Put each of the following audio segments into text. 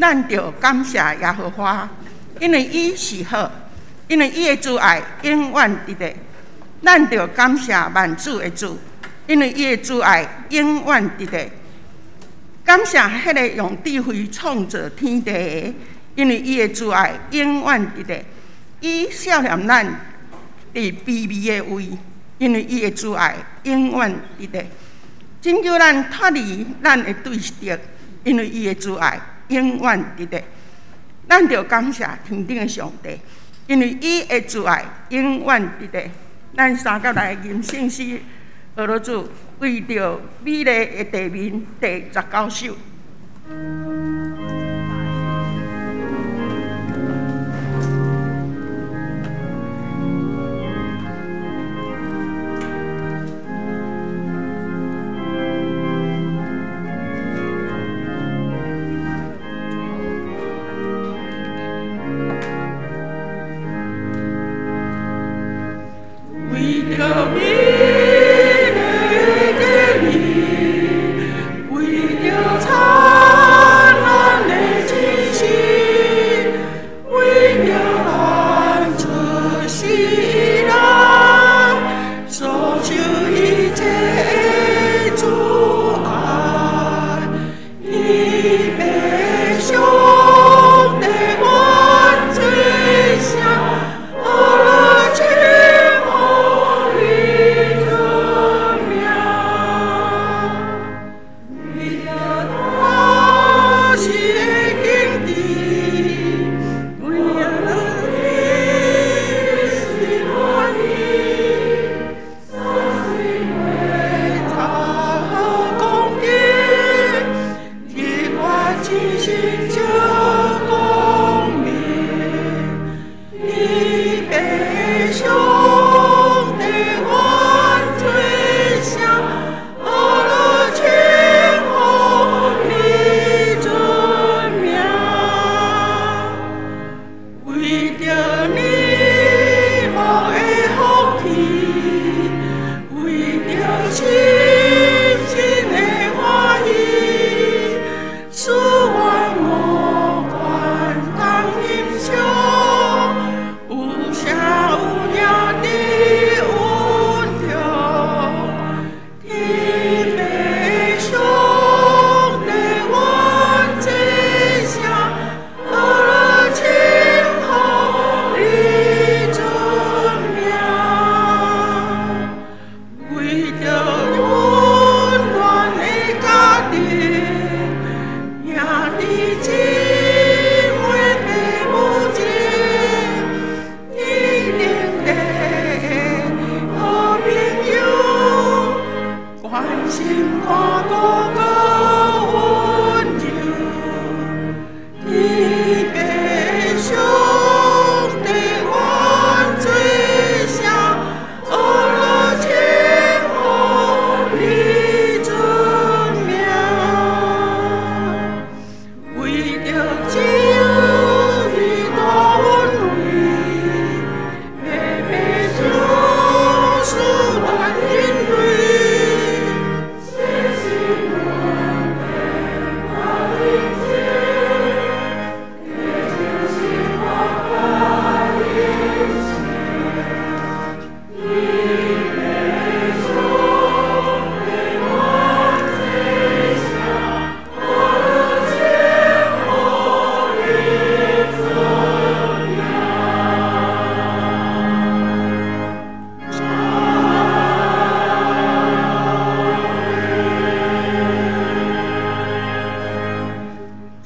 咱著感謝耶和華，因為伊是好，因為伊的慈愛永遠佇咧。咱著感謝萬主的主，因為伊的慈愛永遠佇咧。感謝彼个用智慧創造天地的，因為伊的慈愛永遠佇咧。伊赦免咱佇卑微的位，因為伊的慈愛永遠佇咧。拯救咱脫離咱的對敵，因為伊的慈愛永遠佇咧。咱著感謝天頂的上帝，因為伊的慈愛永遠佇咧。咱三甲來吟聖詩，學老主為著美麗的地面第19首。為著美麗的地面，為著燦爛的晨曦，為著咱出世以來所受一切的阻礙，天父上帝阮最聖，阿樂稱呼你尊名，為著大時的敬虔，為著你是願意，三歲袂早講經，日月星星照光明，天父上帝阮最聖，阿樂稱呼你尊名，為著你無的福氣，為著深深的歡喜，使阮無管通欣賞，有聲有影佇雲中，天父上帝阮最聖，阿樂稱呼你尊名，為著溫暖的家庭，兄弟姊妹爸母情，天頂的好朋友，關心看顧閣溫柔，天父上帝阮最聖，阿樂稱呼你尊名，為著自由的大恩惠，白白賞賜咱人類。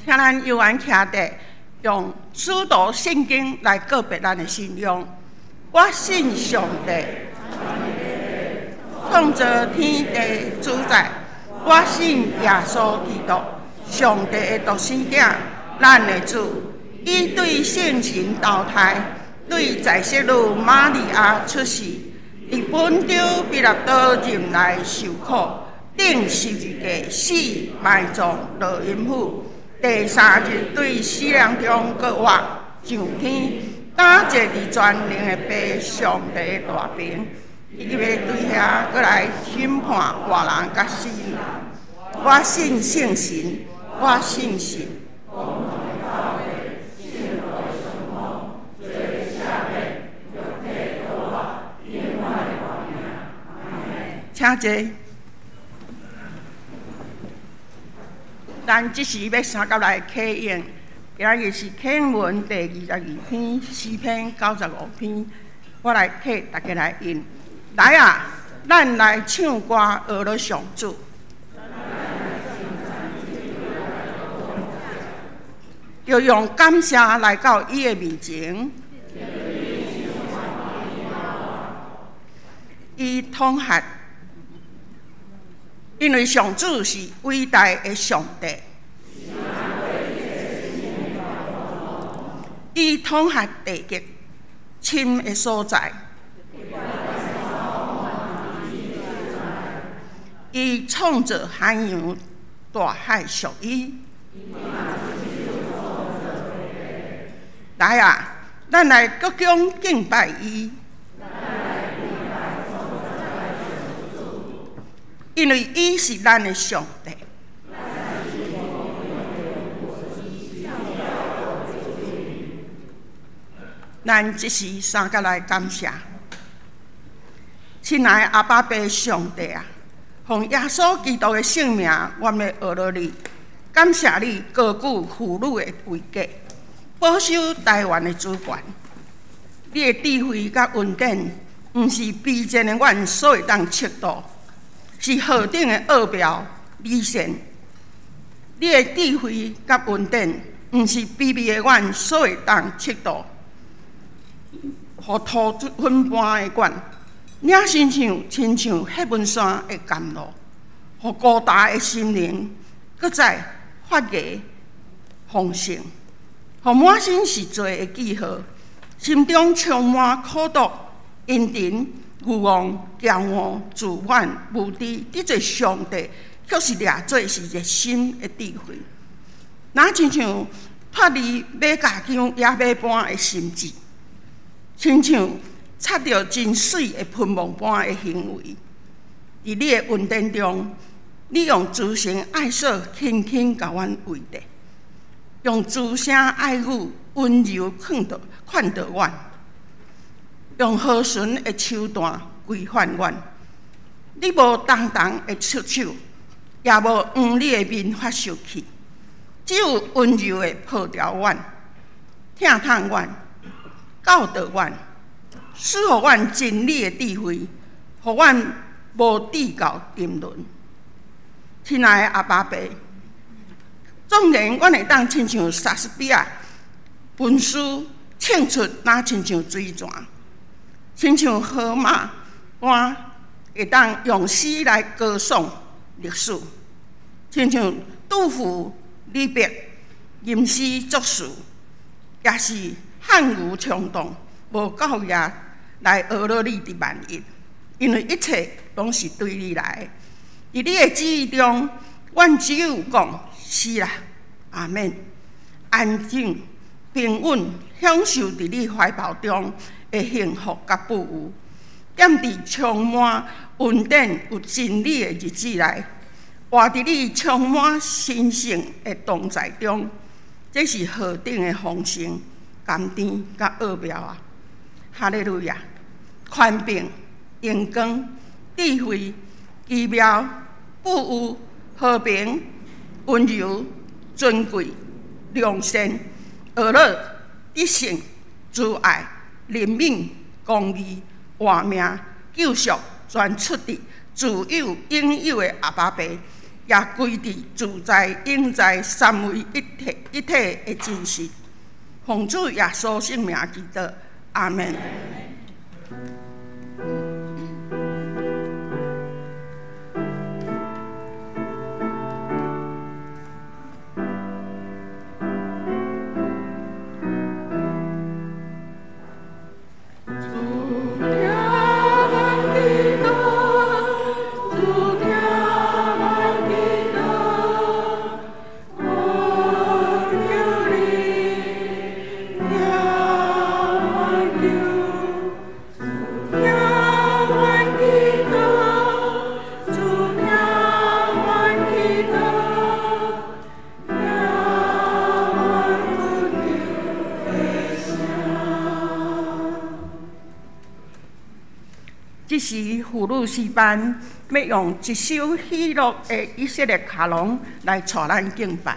請咱悠閒徛佇，用使徒信經來告別咱的信仰。我信上帝，創造天地主宰；我信耶穌基督，上帝的獨生子，咱的主。伊對聖神投胎，對在聖女瑪利亞出世，佇本丟彼拉多任內受苦，釘十字架死，埋葬落陰府。第三日對死人中閣活，上天，敢坐佇全能的父上帝的大爿，伊欲對遐閣來審判活人佮死人。我信聖神，我信神。請坐。咱這時欲相佮來啟應，今仔日是啟應文第22篇，詩篇95篇，我來替大家來吟。來啊，咱來唱歌，學了上主。著用感謝來到伊的面前。伊統轄，因為上主是偉大的上帝。伊統轄地極深的所在。伊創造海洋，大海屬伊。來啊，咱來鞠躬敬拜伊。因為伊是咱的上帝。咱這時相佮來感謝，親愛的阿爸父上帝啊，奉耶穌基督的聖名，我們學了你，感謝你高舉婦女的位格，保守台灣的主權。你的智慧佮恩典，毋是卑賤的阮所會當測度，是何等的奧妙美善。你的智慧佮恩典，毋是卑微的阮所會當測度，予塗粉般的阮，領親像親像黑文山的甘露，予孤單的心靈閣再發芽豐盛，予滿身是罪的記號，心中充滿苦毒、陰沉、愚妄、驕傲、自滿、無知，得罪上帝，卻是掠做是熱心的智慧，若親像脫離馬甲姜野馬般的心志，親像擦著真媠的噴霧般的行為。佇你的恩典中，你用慈繩愛索輕輕共阮慰藉，用慈聲愛語溫柔勸導勸導阮，用和順的手段規範阮。你無重重的出手，也無向你的面發受氣，只有溫柔的抱牢阮，疼痛阮，教導阮，賜予阮真理的智慧，予阮無至到沉淪。親愛的阿爸父，縱然阮會當親像莎士比亞文詩唱出，若親像水泉，親像荷馬般會當用詩來歌頌歷史，親像杜甫、李白吟詩作詞，也是汗牛充棟，無夠額來呵咾你佇萬一，因為一切攏是對你來的。佇你的旨意中，阮只有講是啦，阿們。安靜、平穩，享受佇你懷抱中的幸福佮富有，踮佇充滿恩典有真理的日子內，活佇你充滿神聖的同在中，這是何等的豐盛、甘甜佮奧妙啊！哈利路亞！權柄、榮光、智慧、奇妙、富有、和平、溫柔、尊貴、良善、呵咾、得勝、慈愛、憐憫、公義、活命、救贖，全出佇自有永有的阿爸父，也歸佇自在永在三位一體一體的真實。奉主耶穌聖名祈禱，阿們。主聽阮祈禱，主聽阮祈禱，我求你，聽阮求。時，婦女詩班欲用一首喜樂的以色列卡農來帶咱敬拜。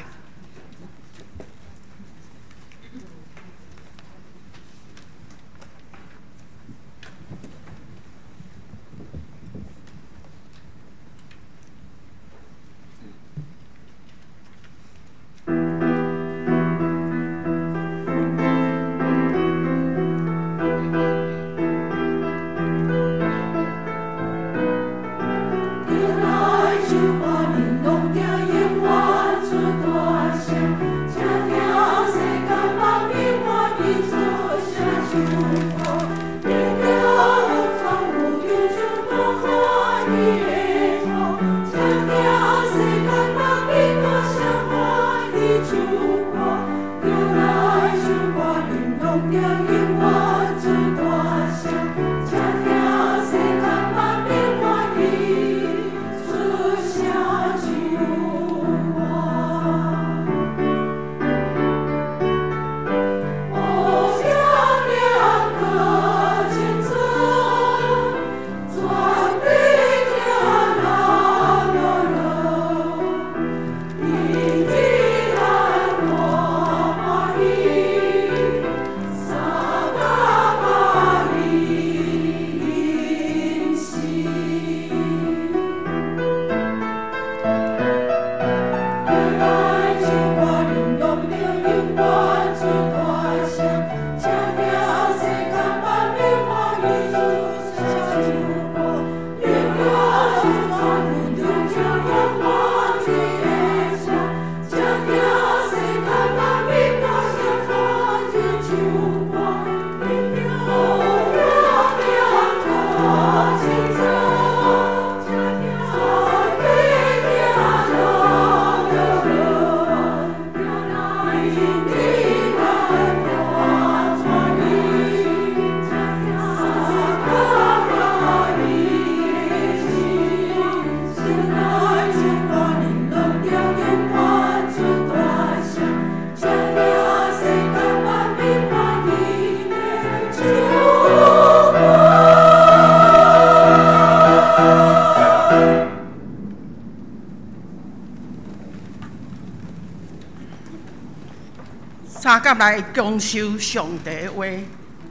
三甲來享受上帝的話，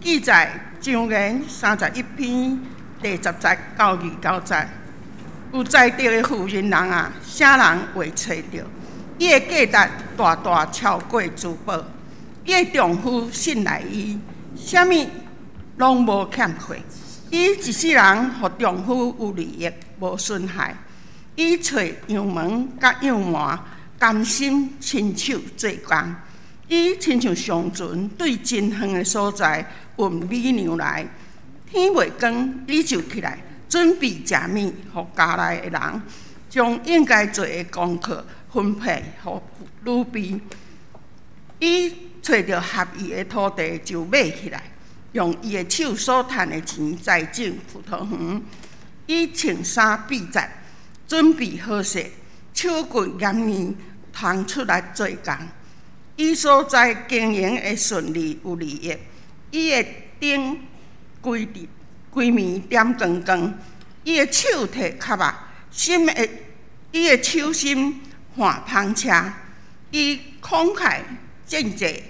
記載箴言31篇第10節到29節。有才德的婦人人啊，啥人會揣著？伊的價值大大超過珠寶。伊的丈夫信賴伊，啥物攏無欠缺。伊一世人予丈夫有利益，無損害。伊揣羊毛佮羊毛，甘心親手做工。伊親像上船對真遠的所在運米糧來，天未光，伊就起來準備食物，予家內的人，將應該做的功課分配予女婢。伊揣著合意的土地就買起來，用伊的手所趁的錢栽種葡萄園。伊穿衫敝節，準備好勢，手骨嚴硬，通出來做工。伊所在經營的順利有利益，伊的燈規日規暝點光光，伊的手提卡仔，心的伊的手心換帆車，伊慷慨賑濟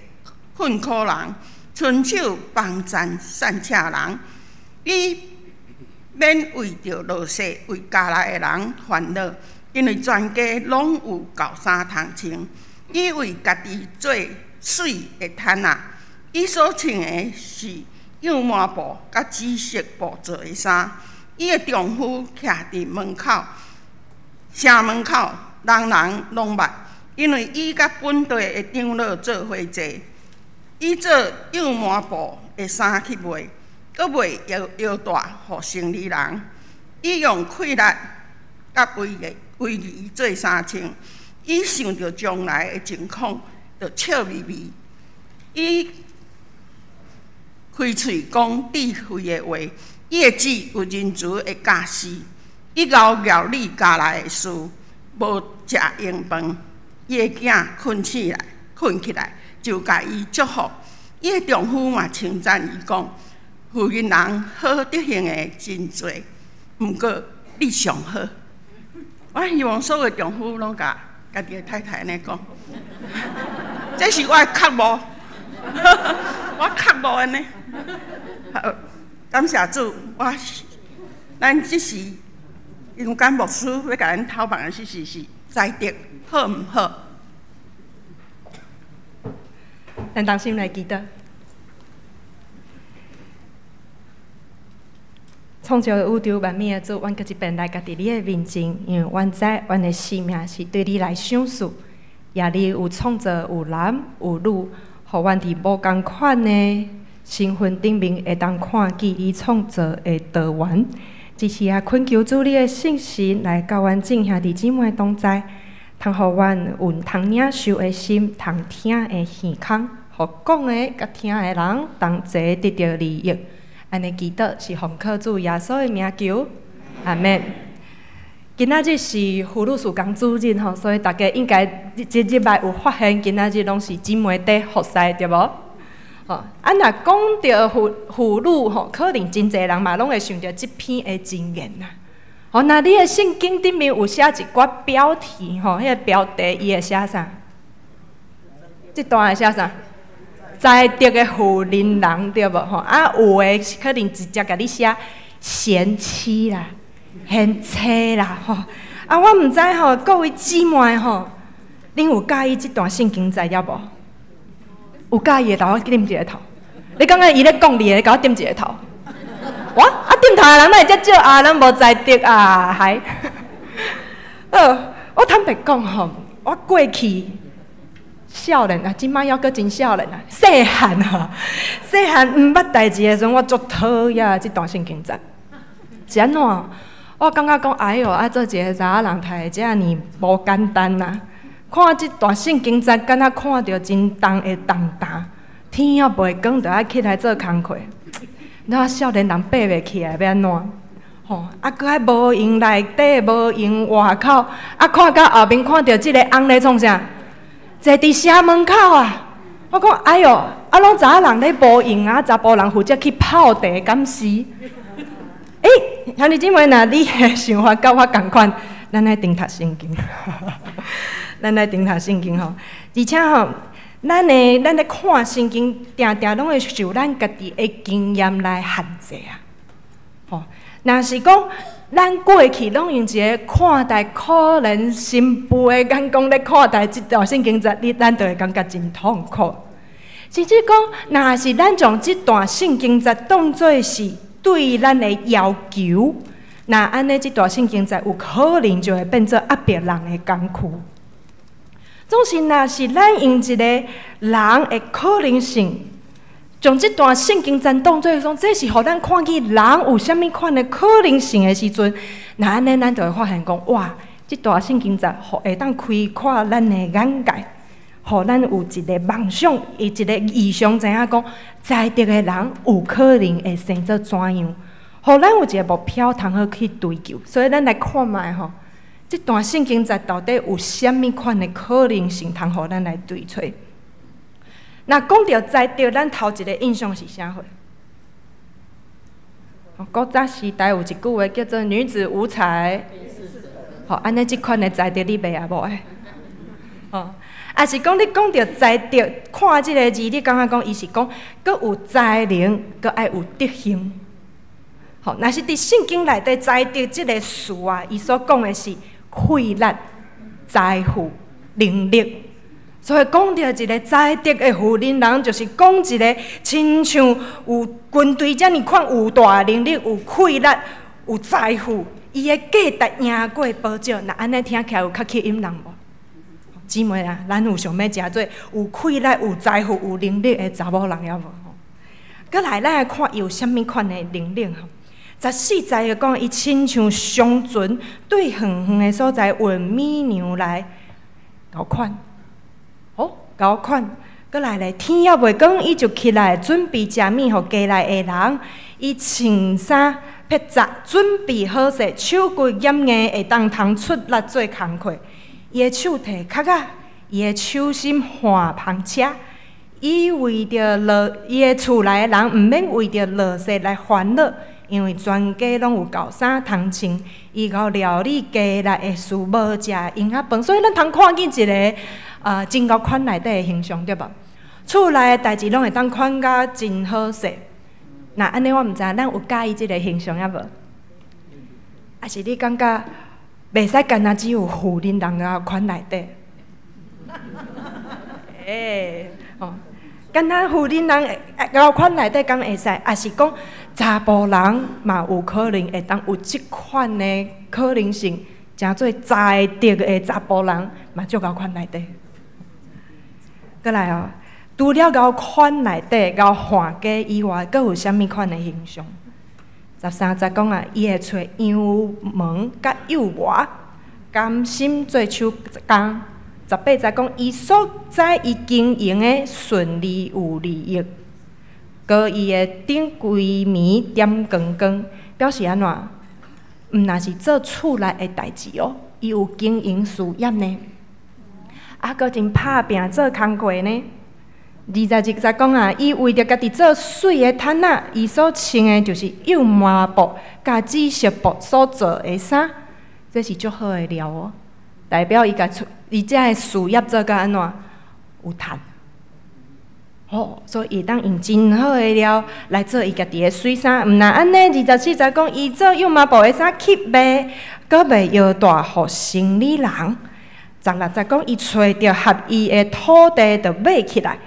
困苦人，伸手幫贊散赤人，伊免為著落勢為家內的人煩惱，因為全家攏有夠衫通穿。伊為家己做媠的毯仔，伊所穿的是羊毛布佮紫色布做的衫。伊的丈夫徛佇門口，城門口，人人攏捌，因為伊佮本地的長老做伙坐。伊做羊毛布的衫去賣，閣賣腰腰帶予生理人。伊用氣力佮威威儀做衫穿。伊想著將來的情況，就笑眯眯。伊開喙講智慧的話，伊的舌有仁慈的教示。伊熬料理家內的事，無食閒飯。伊的囝睏起來，睏起來就共伊祝福。伊的丈夫嘛稱讚伊講：婦人人好德行的真濟。毋過你上好。我希望所有丈夫攏共家己的太太按呢講，這是我的覺悟，我覺悟按呢。好，感謝主，我咱這時因為牧師欲共咱討論的是才德好毋好？咱同心來祈禱。創造宇宙萬物的主，阮閣一遍來共佇你的面前，因為阮知阮的生命是對你來賞賜，也你有創造有男有女，予阮佇無仝款的身份頂面會當看見伊創造的多元。只是啊，懇求主你的聖神來佮阮眾兄弟姊妹同在，通予阮有通領受的心，通聽的耳孔，予講的佮聽的人同齊得著利益。按呢祈禱是奉靠主耶穌的名求，阿們。今仔日是婦女事工主日吼，所以大家應該這入來有發現，今仔日攏是姊妹佇服侍，對無？吼，啊，若講著婦女吼，可能真濟人嘛攏會想著這篇的箴言啦。吼，若你的聖經頂面有寫一寡標題吼，彼個標題伊會寫啥？這段會寫啥？才德的婦人人對無吼？啊，有的可能直接共你寫賢妻啦、賢妻啦吼。啊，我毋知吼，各位姊妹吼，恁有佮意這段聖經節抑無？有佮意的，共我點一个頭。你感覺伊咧講你的，共我點一個頭。我啊，點頭的人哪會遮少啊？咱無才德啊，還。我坦白講吼，我過去。少年啊，這擺猶閣真少年啊，細漢吼，細漢毋捌代誌的時陣，我足討厭這段聖經節。是按怎？我感覺講，哎喲，啊，做一个查某人讀的遮爾無簡單啊！看這段聖經節，敢若看著真重的重擔，天猶袂光，就愛起來做工課。那少年人爬袂起來，欲按怎？吼，啊，閣愛無閒內底，無閒外口，啊，看到後面看著這个翁咧創啥？坐佇社門口啊！我講，哎喲，啊，攏查某人咧無閒啊，查埔人負責去泡茶，敢是？欸，兄弟姊妹，若你的想法佮我仝款，咱愛重讀聖經，咱愛重讀聖經吼。而且吼，咱咧看聖經，定定攏會受咱家己的經驗來限制啊。吼，若是講咱過去攏用一个看待可憐新婦的眼光咧看待這段聖經節，咱就會感覺真痛苦。甚至講，若是咱將這段聖經節當做是對咱的要求，若按呢，這段聖經節有可能就會變做壓迫人的工具。總是，若是咱用一个人的可能性，將這段聖經節當做講，這是予咱看見人有啥物款的可能性的時陣，若按呢，咱就會發現講，哇，這段聖經節予會當開闊咱的眼界，予咱有一个夢想，一个異象，知影講，才德的人有可能會生做怎樣，予咱有一个目標通好去追求。所以咱來看覓吼，這段聖經節到底有啥物款的可能性，通予咱來追揣。若講著才德，咱頭一个印象是啥貨？古早時代有一句話叫做“女子無才”，吼，按呢這款的才德你袂也無的？吼，抑是講你講著才德，看這个字，你感覺講伊是講閣有才能，閣愛有德行。吼，若是佇聖經內底才德這个詞啊，伊所講的是氣力、財富、能力。所以講著一个才德的婦人人，就是講一个親像有軍隊遮爾款有大能力、有氣力、有財富，伊的價值贏過寶石。若按呢聽起來有較吸引人無？姊妹啊，咱有想欲成做有氣力、有財富、有能力的查某人猶無？閣來，咱來看伊有啥物款的能力吼。14節伊講，伊親像商船對遠遠的所在運米糧來𠢕款。哦，𠢕款，閣來咧，天猶未光，伊就起來準備食物，予家內的人。伊穿衫披紮，準備好勢，手骨軟硬，會當通出力做工課。伊的手提殼仔，伊的手心挽篷車。伊為著樂，伊的厝內的人毋免為著落雪來煩惱。因為全家攏有厚衫通穿。伊𠢕料理家內的事，無食閒仔飯，所以咱通看見一个真𠢕款內底的形象，對無？厝內的代誌攏會當款甲真好勢。若按呢，我毋知咱有佮意這个形象抑無？抑是你感覺袂使干焦只有婦人人𠢕款內底？欸，哦，敢若婦人人𠢕款內底敢會使？抑是講查埔人嘛有可能會當有這款的可能性，成做才德的查埔人嘛足𠢕款內底。閣來哦，除了𠢕款內底、𠢕看家以外，閣有啥物款的形象？13節講啊，伊會揣羊毛佮幼糜，甘心做手工。18節講，伊所知伊經營的順利有利益，閣伊的頂規暝點光光，表示按怎？毋若是做厝內的代誌哦，伊有經營事業呢，啊，閣真拍拚做工課呢。22節講啊，伊為著家己做媠的毯仔，伊所穿的就是幼麻布佮紫色布所做的衫，這是足好的料哦。代表伊共出，伊這个事業做甲按怎有趁，吼，所以會當用真好的料來做伊家己的媠衫。毋若按呢，24節講，伊做幼麻布的衫去賣，閣賣腰帶予生理人。16節講，伊揣著合伊的土地就買起來。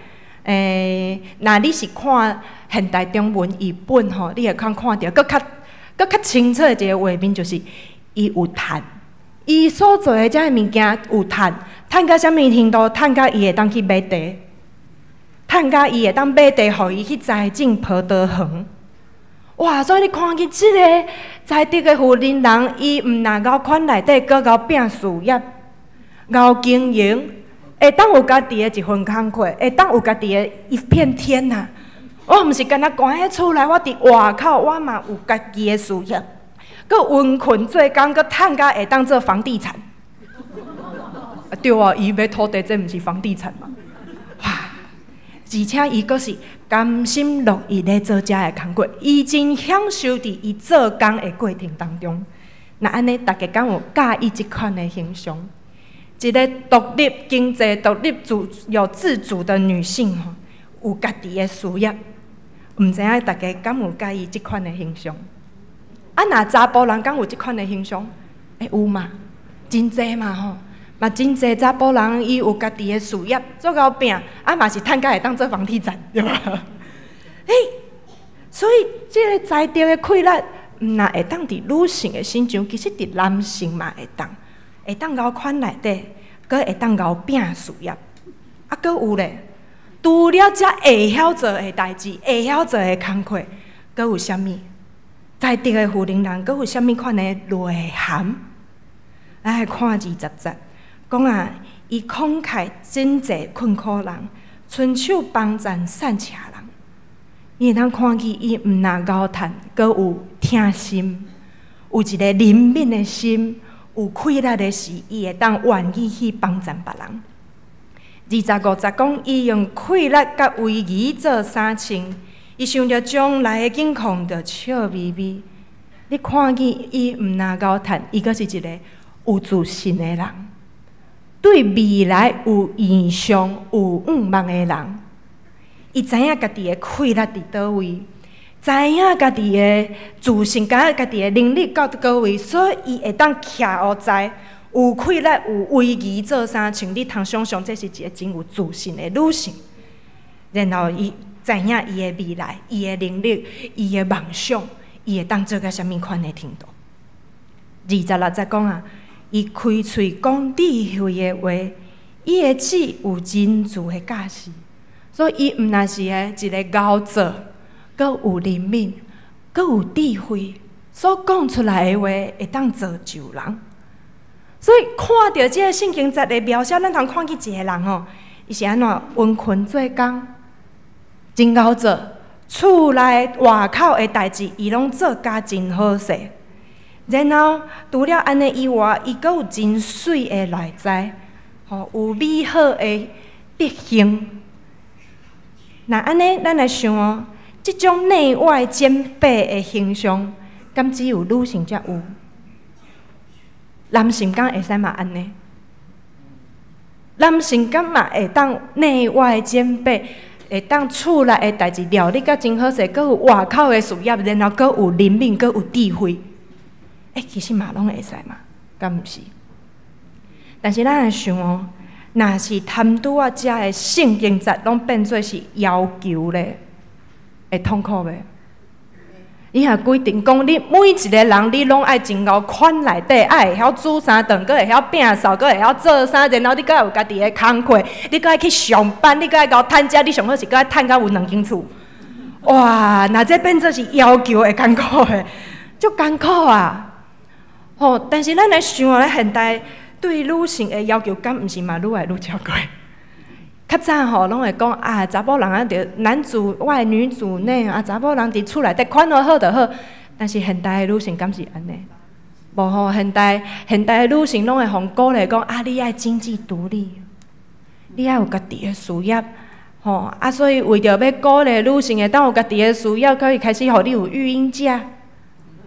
若你是看現代中文譯本吼，你會較看著閣較閣較清楚的一个畫面，就是伊有趁。伊所做的這个物件有趁，趁到啥物程度？趁到伊會當去買地，趁到伊會當買地，予伊去栽種葡萄園。哇！所以你看見這个才德的婦人人，伊毋若𠢕款內底，閣𠢕拼事業，𠢕經營，會當有家己的一份工課，會當有家己的一片天呐。我毋是干焦關佇厝內，我佇外口，我嘛有家己的事業。閣溫勤做工，閣趁甲會當做房地產。啊對啊，伊買土地，這毋是房地產嘛？哇！而且伊閣是甘心樂意咧做這个工課，伊真享受佇伊做工的過程當中。若按呢，大家敢有佮意這款的形象？一个獨立經濟、獨立主、有自主的女性吼，有家己的事業，毋知影大家敢有佮意這款的形象？啊，若查埔人敢有這款的形象？欸，有嘛？真濟嘛吼！嘛真濟查埔人伊有家己的事業，足𠢕拚，啊嘛是趁甲會當做房地產，對無？欸，所以這个才德的氣力，毋若會當佇女性的身上，其實佇男性嘛會當，會當𠢕款內底，閣會當𠢕拚事業。啊，閣有咧，除了這會曉做的代誌，會曉做的工課，閣有啥物？才德的婦人人，閣有啥物款的內涵？咱來看20節，講啊，伊慷慨賑濟困苦人，伸手幫贊散赤人。你會當看見伊毋若𠢕趁，閣有疼心，有一個憐憫的心，有氣力的時，伊會當願意去幫贊別人。25節講，伊用氣力佮威儀做衫穿。伊想著將來的境況，就笑眯眯。你看見伊毋若𠢕趁，伊閣是一個有自信的人，對未來有異想、有願望的人。伊知影家己的氣力佇佗位，知影家己的自信，佮家己的能力到佗位，所以伊會當徛予在，有氣力、有威儀做衫穿。你通想象，這是一個真有自信的女性。然後伊知影伊的未來，伊的能力，伊的夢想，伊會當做到啥物款的程度。26節講啊，伊開喙講智慧的話，伊的舌有仁慈的教示，所以伊毋若是个一个𠢕做，閣有憐憫，閣有智慧，所講出來的話會當造就人。所以看著這个聖經節的描寫，咱通看見一個人吼，伊是按怎溫勤做工，真𠢕做，厝內外口的代誌，伊攏做甲真好勢。然後除了按呢以外，伊閣有真媠的內在，吼，有美好的德行。若按呢，咱來想哦，這種內外兼備的形象，敢只有女性才有？男性敢會使嘛按呢？男性敢嘛會當內外兼備，會當厝內的代誌料理甲真好勢，閣有外口的事業，然後閣有靈敏，閣有智慧。欸，其實嘛攏會使嘛，敢毋是？但是咱來想哦，若是談拄仔遮的聖經節攏變做是要求咧，會痛苦袂？伊若規定講，你每一个人你攏愛真𠢕款內底，愛會曉煮三頓，閣會曉摒掃，閣會曉做啥，然後你閣愛有家己的工課，你閣愛去上班，你閣愛𠢕趁食，你上好是閣愛趁到有兩間厝。哇！若這變做是要求，會艱苦的，足艱苦啊！吼，但是咱來想哦，咧現代對女性的要求，敢毋是嘛愈來愈超過？較早吼，攏會講啊，查某人啊，著男主外女主內啊，查某人佇厝內底看好好就好。但是現代的女性敢是按呢？無吼，現代的女性攏會予鼓勵講啊，你愛經濟獨立，你愛有家己的事業，吼啊，所以為著欲鼓勵女性會當有家己的事業，可以開始予你有育嬰假。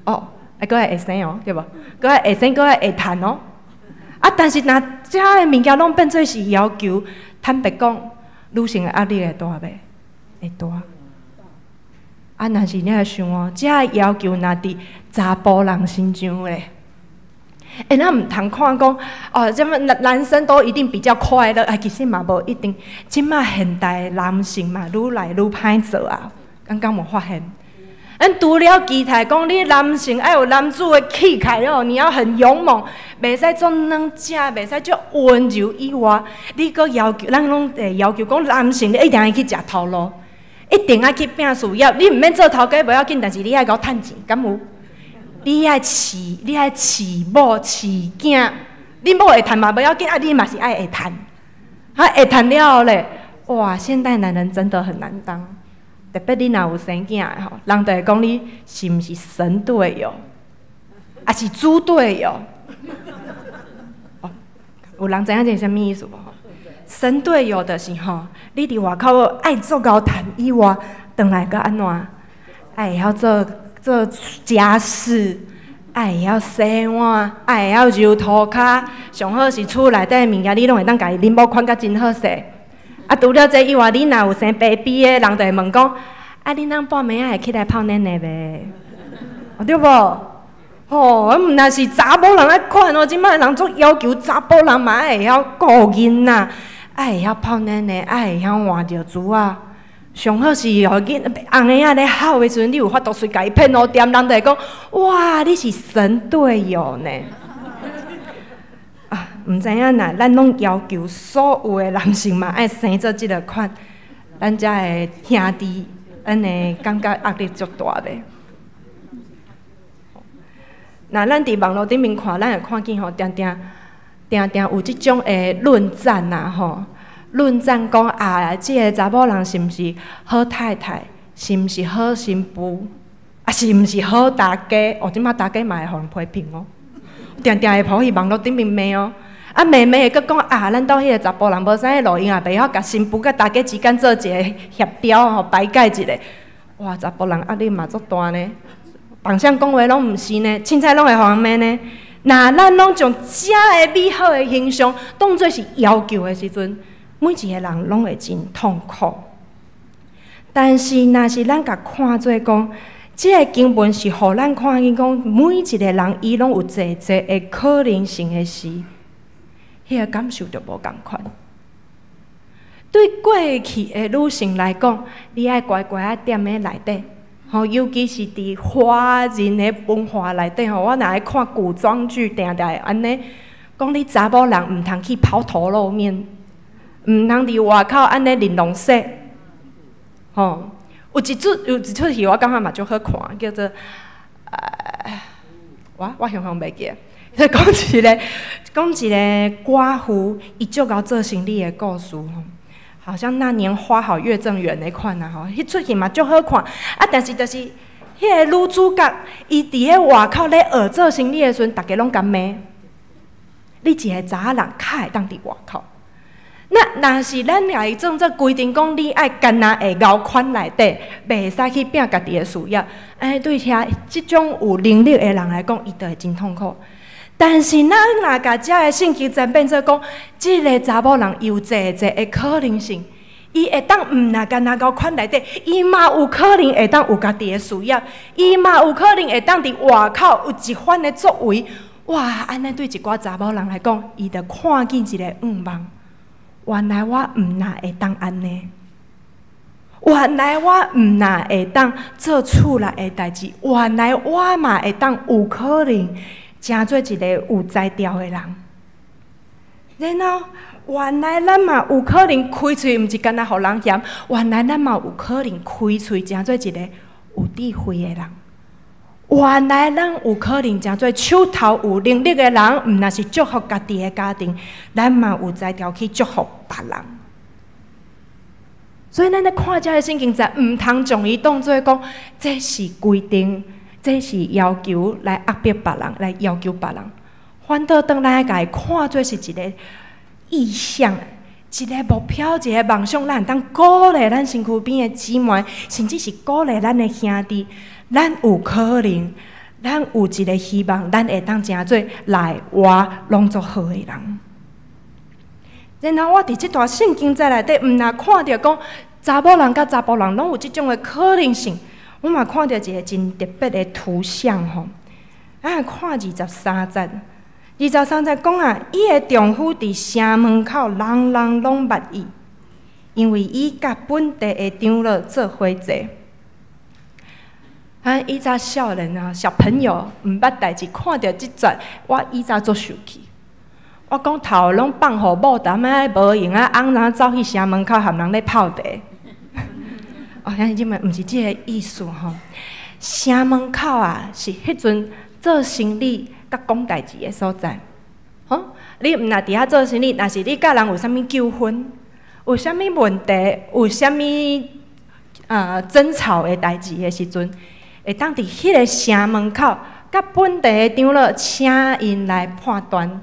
哦，啊，閣愛會生哦，對無？閣愛會生，閣愛會趁哦。啊，但是若遮的物件攏變做是要求，坦白講，女性的壓力會大袂？會大。啊，若是你來想哦，遮的要求若佇查埔人身上咧，欸，咱毋通看講哦，這麼男生都一定比較快樂，啊，其實嘛無一定。這馬現代男性嘛，愈來愈歹做啊，敢敢無發現？咱除了期待講你男性愛有男子的氣概哦，你要很勇猛，袂使足軟食，袂使足溫柔以外，你閣要求，咱攏會要求講男性你一定愛去食頭路，一定愛去拼事業。你毋免做頭家無要緊，但是你愛𠢕趁錢，敢有？你愛飼，你愛飼某飼囝，你某會趁嘛無要緊，啊，你嘛是愛會趁。啊，會趁了後咧，哇，現代男人真的很難當。特別你若有生囝的吼，人就會講你是毋是神隊友，抑是豬隊友？哦，有人知影這是啥物意思無？神隊友就是吼，你佇外口愛足𠢕趁以外，轉來閣按怎？愛會曉做做家事，愛會曉洗碗，愛會曉揉塗跤，上好是厝內底物件，你攏會當共伊恁某看甲真好勢。啊，除了這以外，你若有生 baby 的，人就會問講：啊，你翁半暝仔會起來泡奶奶袂？哦，對無？吼，毋若是查某人愛款哦，這擺人足要求查埔人嘛愛會曉顧囡仔，愛會曉泡奶奶，愛會曉換尿苴仔。上好是予囡尪仔咧哭的時陣，你有法度隨共伊騙予恬，人就會講：哇，你是神隊友呢！啊，毋知影若咱攏要求所有的男性嘛愛生做這个款，咱遮的兄弟，咱會感覺壓力足大袂？若咱佇網路頂面看，咱會看見吼，定定定定有這種的論戰啊吼，論戰講啊，這个查某人是毋是好太太，是毋是好新婦，啊是毋是好大家？哦，這馬大家嘛會予人批評哦。定定會跑去網路頂面罵哦，啊罵罵會閣講啊，咱兜彼个查埔人無啥路用，也袂曉共新婦佮大家之間做一个協調吼，排解一下。哇，查埔人壓力嘛足大呢，放聲講話攏毋是呢，凊彩攏會予人罵呢。若咱攏將遮个美好的形象當做是要求的時陣，每一個人攏會真痛苦。但是，若是咱共看做講，這个經文是予咱看見講，每一個人伊攏有濟濟的可能性的時，彼个感受就無仝款。對過去的女性來講，你愛乖乖仔踮咧內底，吼，尤其是佇華人的文化內底吼，我若愛看古裝劇，定定會按呢講，你查某人毋通去拋頭露面，毋通佇外口按呢玲瑯勢，吼。有一齣戲，我感覺嘛足好看，叫做我雄雄袂記得，講一個寡婦，伊足𠢕做生理的故事吼，好像那年花好月正圓那款啊吼，彼齣戲嘛足好看，啊，但是就是彼个女主角，伊佇咧外口咧學做生理的時陣，逐家攏共罵，你一个查某人較會當佇外口。那若是咱來當做規定講，你愛干焦會𠢕款內底，袂使去拚家己的事業，按呢對遐這種有能力的人來講，伊就會真痛苦。但是咱若共遮的聖經節變做講，這个查某人有坐坐的可能性，伊會當毋若干焦𠢕款內底，伊嘛有可能會當有家己的事業，伊嘛有可能會當佇外口有一番的作為。哇！按呢對一寡查某人來講，伊就看見一個願望。原來我毋若會當按呢，原來我毋若會當做厝內的代誌，原來我嘛會當有可能成做一個有才調的人。然後，原來咱嘛有可能開喙，毋是干焦予人嫌，原來咱嘛有可能開喙成做一個有智慧的人。原來咱有可能成做手頭有能力的人，毋若是祝福家己的家庭，咱嘛有才調去祝福別人。所以咱咧看這个聖經節，毋通將伊當做講，這是規定，這是要求來壓迫別人，來要求別人。反倒當咱共伊看做是一個意向，一個目標，一個夢想，咱會當鼓勵咱身軀邊的姊妹，甚至是鼓勵咱的兄弟。咱有可能，咱有一個希望，咱會當成做內外攏足好的人。然後我佇這段聖經節內底，毋若看著講查某人佮查埔人攏有這種的可能性，我嘛看著一個真特別的圖像吼。咱看二十三節，二十三節講啊，伊的丈夫佇城門口，人人攏捌伊，因為伊佮本地的長老做伙坐。啊！以早少年啊，小朋友毋捌代誌，看著這節，我以早足受氣。我講頭攏放予某踮仔無閒啊，翁怎走去城門口含人咧泡茶？哦，兄弟姊妹，毋是這个意思吼。城門口啊，是彼陣做生理佮講代誌的所在。吼，你毋若佇遐做生理，若是你佮人有啥物糾紛，有啥物問題，有啥物爭吵的代誌的時陣，會當佇彼个城門口，佮本地的長老請𪜶來判斷。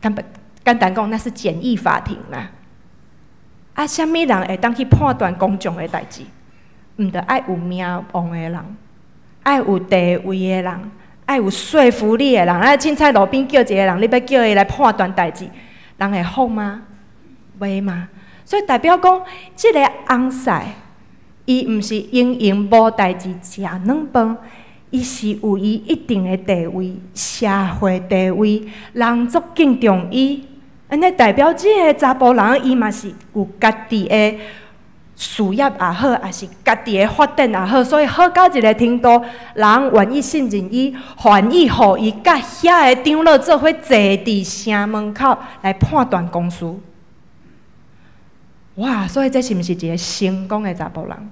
簡簡單講，那是簡易法庭啦。啊，啥物人會當去判斷公眾的代誌？毋著愛有名望的人，愛有地位的人，愛有說服力的人。啊，凊彩路邊叫一個人，你欲叫伊來判斷代誌，人會服嗎？袂嘛。所以代表講，這个翁婿，伊毋是閒閒無代誌食軟飯，伊是有伊一定的地位，社會地位，人足敬重伊。按呢代表這个查埔人，伊嘛是有家己的事業也好，抑是家己的發展也好，所以好到一个程度，人願意信任伊，願意予伊佮遐个長老做伙坐佇城門口來判斷公事。哇！所以這是毋是一個成功的查埔人？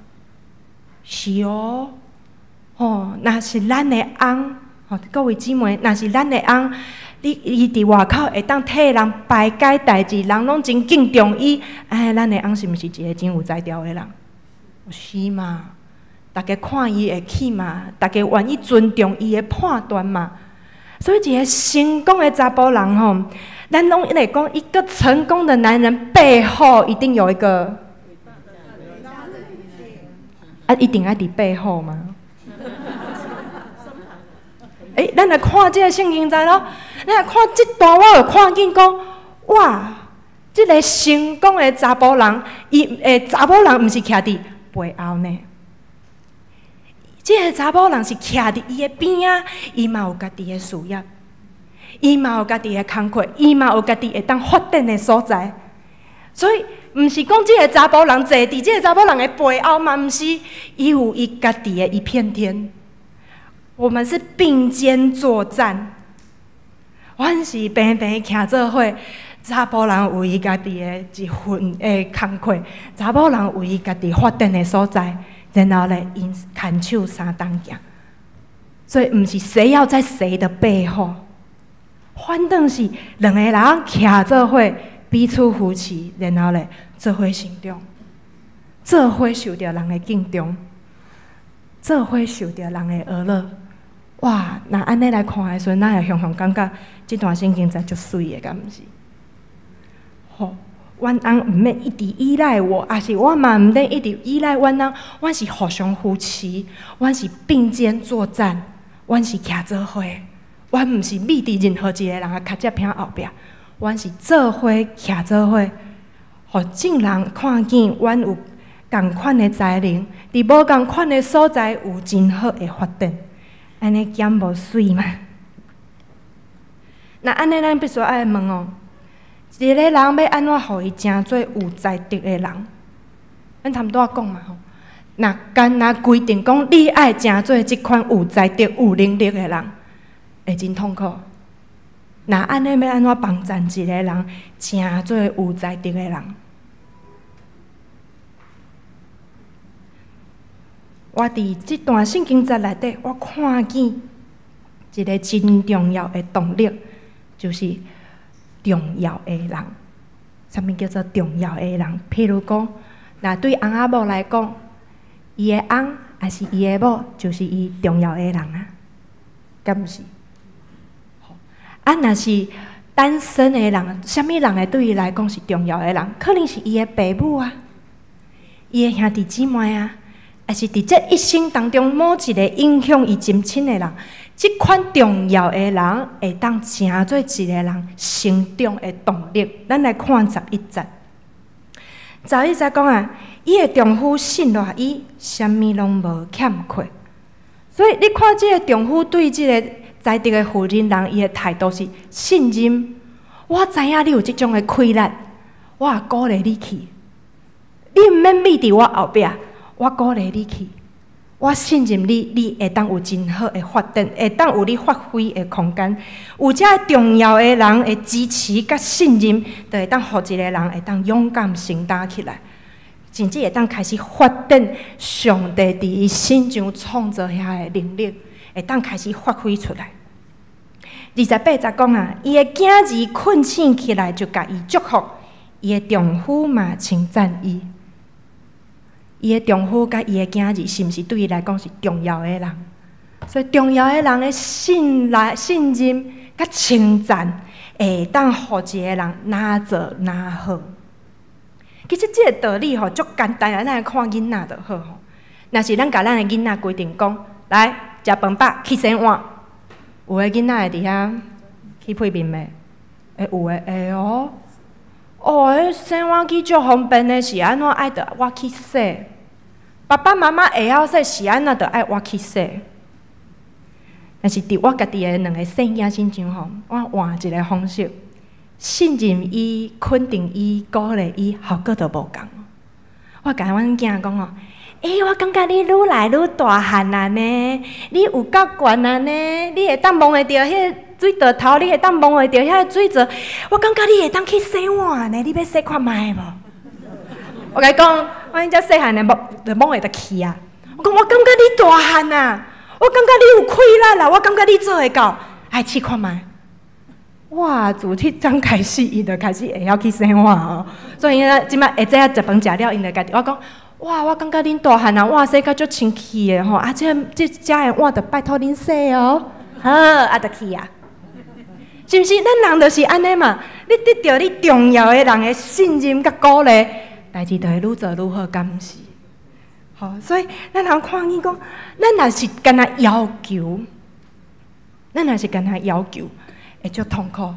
是哦，吼，若是咱的翁，吼，各位姊妹，若是咱的翁，你伊佇外口會當替人排解代誌，人攏真敬重伊，哎，咱的翁是毋是一個真有才調的人？是嘛？大家看伊會起嘛？大家願意尊重伊的判斷嘛？所以，一個成功的查埔人吼，咱攏一直講，一個成功的男人背後一定有一個，啊，一定愛佇背後嗎？欸，咱來看這个聖經節咯，咱來看這段，我有看見講，哇，這个成功的查埔人，伊的查某人毋是徛佇背後呢。這个查某人是徛佇伊的邊仔，伊嘛有家己的事業，伊嘛有家己的工課，伊嘛有家己會當發展的所在。所以，毋是講這个查埔人坐佇這个查某人的背後嘛，毋是，伊有伊家己的一片天。我們是並肩作戰，阮是平平徛做伙，查埔人有伊家己的一份的工課，查某人有伊家己發展的所在，然後咧，𪜶牽手相同行。所以，毋是誰要在誰的背後，反正是兩个人徛做伙，彼此扶持，然後咧，做伙成長，做伙受著人的敬重，做伙受著人的呵咾。哇！若按呢來看的時陣，咱會雄雄感覺這段聖經節足媠的，敢毋是？吼！阮翁毋免一直依賴我，抑是我嘛毋免一直依賴阮翁。阮是互相扶持，阮是並肩作戰，阮是徛做伙。阮毋是覕佇任何一个人的跤跡坪後壁，阮是做伙徛做伙，予眾人看見阮有仝款的才能，佇無仝款的所在有真好的發展，按呢敢無媠嗎？若按呢，咱必須愛問哦，一个人欲按怎予伊成做有才德的人？咱頭拄仔講嘛吼，若干焦規定講你愛成做這款有才德、有能力的人，會真痛苦。若按呢，欲按怎幫贊一个人成做有才德的人？我佇這段聖經節內底，我看見一个真重要的動力，就是重要的人。啥物叫做重要的人？譬如講，若對翁仔某來講，伊的翁抑是伊的某，就是伊重要的人啊，敢毋是？啊，若是單身的人，啥物人會對伊來講是重要的人？可能是伊的爸母啊，伊的兄弟姊妹啊，抑是佇這一生當中某一个影響伊真親的人，這款重要的人會當成做一个人成長的動力。咱來看十一節，十一節講啊，伊的丈夫信賴伊，啥物攏無欠缺。所以你看，這个丈夫對這个才德的婦人人，伊的態度是信任。我知影你有這種的氣力，我也鼓勵你去。你毋免覕佇我後壁，我鼓勵你去。我信任你，你會當有真好的發展，會當有你發揮的空間。有遮重要的人的支持佮信任，就會當予一个人會當勇敢承擔起來，甚至會當開始發展上帝佇伊身上創造遐个能力，會當開始發揮出來。28節講啊，伊的囝兒睏醒起來就共伊祝福，伊的丈夫嘛稱讚伊。伊的丈夫佮伊的囝兒是毋是對伊來講是重要的人？所以重要的人的信賴、信任佮稱讚，會當予一个人若做若好。其實這个道理吼足簡單啊，咱來看囡仔就好吼。若是咱共咱的囡仔規定講，來食飯飽去洗碗，有的囡仔會佇遐起屁面袂？會有的會哦。哦，彼洗碗機足方便的，是按怎愛著我去洗？爸爸媽媽會曉洗，是按怎著愛我去洗？但是佇我家己的兩个細囝身上吼，我換一个方式，信任伊、肯定伊、鼓勵伊，效果就無仝。我共阮囝講哦，欸，我感覺你愈來愈大漢啊呢，你有夠懸啊呢，你會當摸會著彼个水槽頭，你會當摸會著遐个水槽，我感覺你會當去洗碗呢，你欲洗看覓無？我共伊講，我遮細漢的摸就摸會著去啊。我講，我感覺你大漢啊，我感覺你有氣力啦，我感覺你做會到，來試看覓。哇！自彼陣開始，伊就開始會曉去洗碗哦。所以𪜶這擺會知影食飯食了，𪜶就家己我講，哇！我感覺恁大漢啊，碗洗甲足清氣的吼，啊，這這遮的碗就拜託恁洗哦。好，啊，就去啊。是毋是？咱人就是按呢嘛。你得著你重要的人的信任佮鼓勵，代誌就會愈做愈好，敢毋是？好，所以咱通看見講，咱若是干焦要求，咱若是干焦要求，會足痛苦。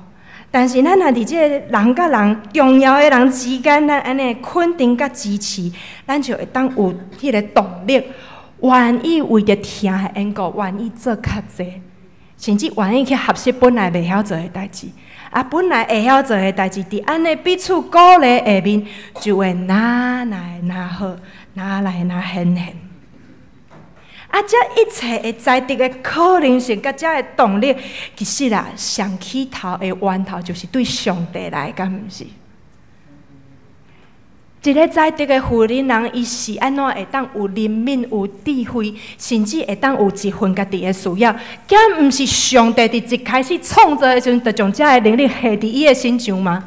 但是咱若佇這個人佮人重要的人之間，咱按呢肯定佮支持，咱就會當有彼个動力，願意為著疼的緣故，願意做較濟。甚至願意去學習本來袂曉做的代誌，啊，本來會曉做的代誌，佇按呢彼此鼓勵下面，就會愈來愈好，愈來愈顯現。啊，這一切的才德的可能性，佮這个動力，其實啊，上起頭的源頭就是對上帝來，敢毋是？一个才德的婦人人，伊是按怎會當有憐憫、有智慧，甚至會當有一份家己的事業？敢毋是上帝佇一開始創造的時陣，就將這个能力下佇伊的身上嗎？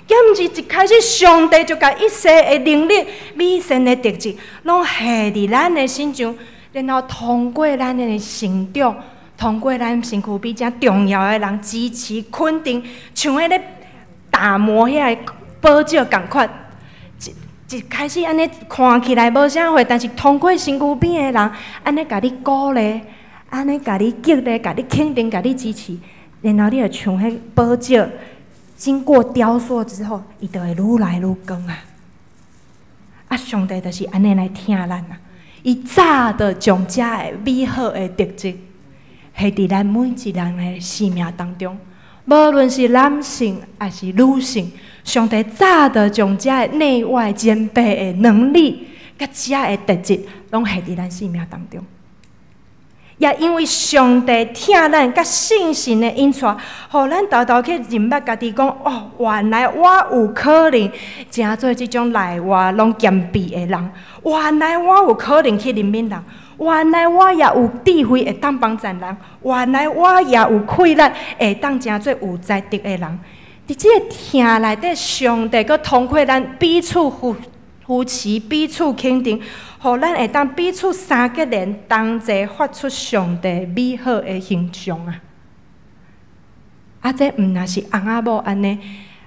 敢毋是一開始上帝就共一切的能力、美善的特質，攏下佇咱的身上，然後通過咱的成長，通過咱身軀比遮重要的人支持、肯定，像彼个打磨遐个。寶石仝款。一一開始按呢看起來無啥貨，但是通過身軀邊的人按呢共你鼓勵，按呢共你激勵，共你肯定，共你支持，然後你就像彼寶石經過雕塑之後，伊就會愈來愈光啊！啊，上帝就是按呢來疼咱啊！伊早就將遮个美好的特質，下佇咱每一人的生命當中，無論是男性抑是女性，上帝早就將遮个內外兼備的能力，佮遮个特質，攏下佇咱生命當中。也因為上帝疼咱，佮聖神的引帶，予咱沓沓去認捌家己，講哦，原來我有可能成做這種內外攏兼備的人。原來我有可能去憐憫人，原來我也有智慧會當幫贊人，原來我也有氣力會當成做有才德的人。佇這个疼內底，上帝閣通過咱彼此扶持、彼此肯定，予咱會當彼此三結連，同齊發出上帝美好的形象啊！啊，這毋但是翁仔某按呢，